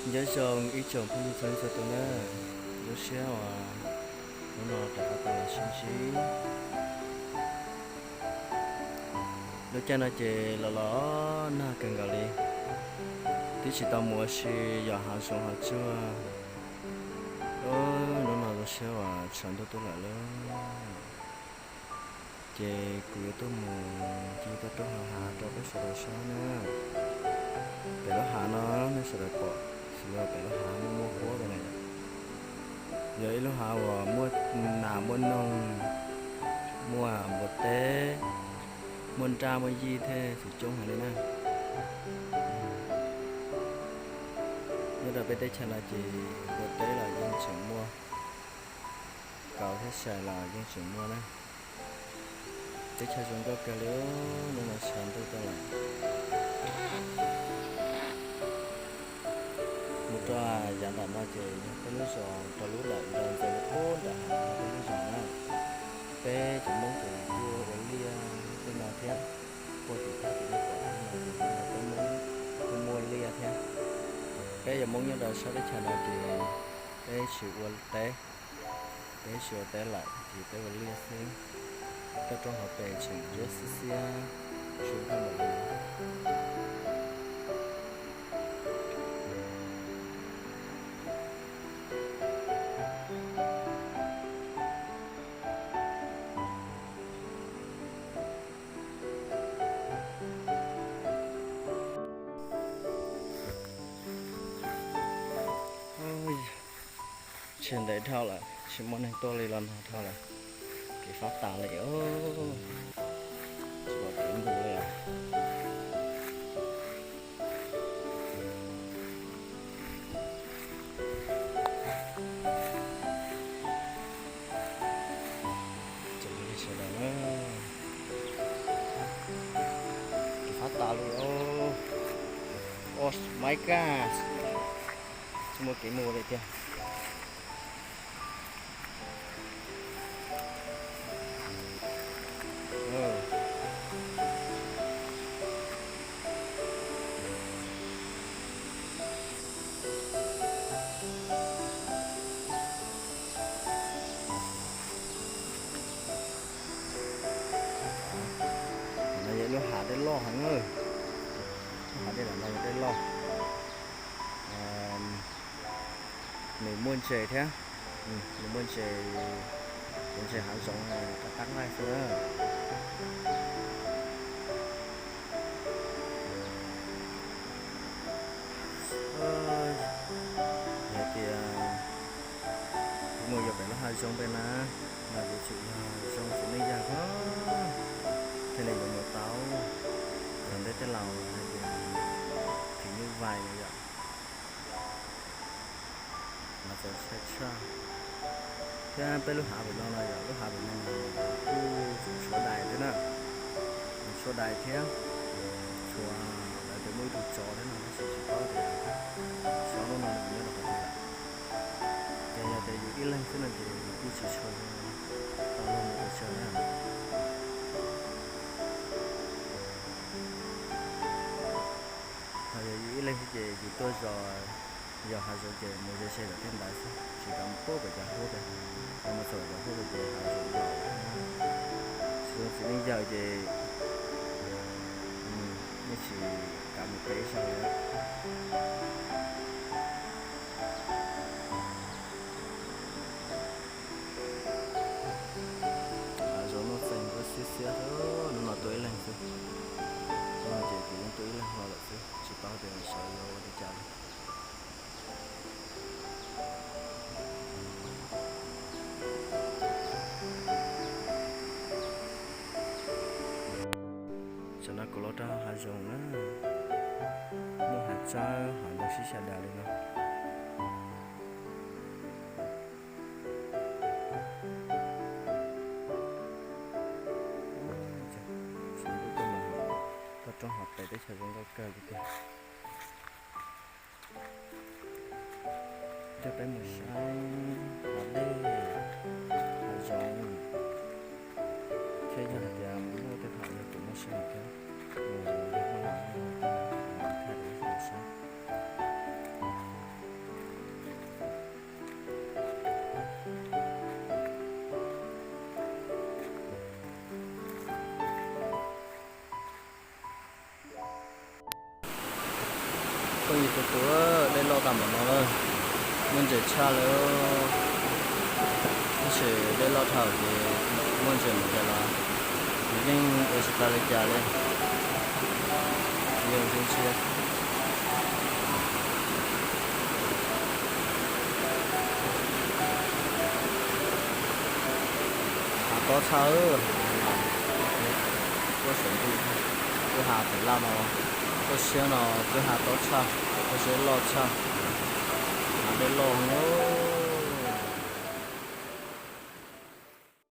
Nyob zoo ib tsoom phooj ywg txhua leej txhua tus na, zoo siab uas hnub no rov qab tau los sib ntsib. Lub caij no ces los los nag kawg nkaus li, twb tsis tau mus ua si yos hav zoov hav tsuag. Hnub no zoo siab uas tshav ntuj tuaj lawm lauj. Ces kuv yuav tuaj mus ncig toj roob hauv hav rau peb sawv daws saib na. Pem lub hav no nej sawv daws pom xws li pem lub hav muaj muaj huab pem na yom, yog ib lub hav uas muaj nas muaj noog, muaj npua teb, muaj nraj muaj yij thiab xwm coob heev li na. Nyob rau peb teb chaws no ces npua teb los yeej tseem muaj, kauv thiab sai los yeej tseem muaj na. Teb chaws zoo nkauj kawg li, hnub no tshav ntuj tuaj lawm. Mus rau yav nram no ces yog peb lub zos rau lub lawm, nrau ntxeev pub nram hav yog peb lub zos na. Peb cov Hmoob ces kuj ua liaj tej no thiab, puag tim thaj tim nej pom thiab no ces yog peb Hmoob kuj muaj liaj thiab. Peb yog Hmoob nyob rau sab teb chaws no ces peb tsis ua teb, peb tsis ua teb lawm ces peb ua liaj xwb. Toj roob hauv pes tseem xiab xiab, tsis tau npaum li. Tseg ntev dhau lawm, tsis muaj neeg tuaj li los nag dhau lawm. Kev fab tas li, tsis pom kev mus li. Sawv daws, kev fab tas li os. Oh my God, tsis muaj kev mus li tiag. Qhov no yog lub hav dej loj heev. Lub hav dej no yog dej loj. Nws muaj ntses thiab, nws muaj ntses, cov ntses hav zoov qab qab nqaij xwb na. Yog tias kuv mus yos pem lub hav zoov pem na, mas yuav tsum yog zoo txiv neej yawg thiaj li yuav mus tau. Yog ntej tej laus hais tias phim nyuj vais na yom. Mas txawv tshaj tshaj. Thiab peb lub hav pem no no yog lub hav pem no no kuj tshuav dais thiab na, tshuav dais thiab, tshuav, lawv tias muaj ib tug tsov thiab no tab sis tsis paub tias tsov hnub no nws nyob rau qhov twg lawm. Ces yog tias yus ib leeg xwb no ces yus kuj tsis tshua tau luag mus pes tsawg na. Ho yog yus ib leeg xwb ces yus tuaj zos, yos hav zoov ces mus ze ze tom tej ntawd xwb, tsis kam mus puag pem cov huab pem. Yog mus txog pem cov huab pem ces hav zoov laus, tsis zoo txiv neej yawg ces yeej tsis kam mus pem ib zaug li. Hav zoov nuj txeeg kuj xiab xiab xwb, hnub no tuaj ib leeg xwb. Hnub no ces kuv yeej tuaj ib leeg no lawm xwb, tsis paub tias sawv yuav ua li cas li. Tam no kuv los rau hav zoov na, muaj hav tsawb hav ntoo sib xyaw daws li no. Toj roob hauv pes teb chaws zoo nkauj kawg li tiag. Coj peb mus saib hav dej, hav zoov, thiab yog hais tias muaj tej thaum yog kuv muaj sij hawm thiab, kuv yuav muaj los no thiab kuv mam thaj rau peb sawv daws saib. Tus tus, dej loj tag npaum no lawm, muaj ntses tshaj lawm. Tab sis dej loj dhau ces muaj ntses mus cas los nws yeej ua tsis tau li cas li. Yog ntsia ntsia, hav tob tshaj. Kuj saum ntuj, kwj ha pem laj no, tuaj siab no kwj ha tob tshaj, tuaj siab loj tshaj, hav dej loj heev.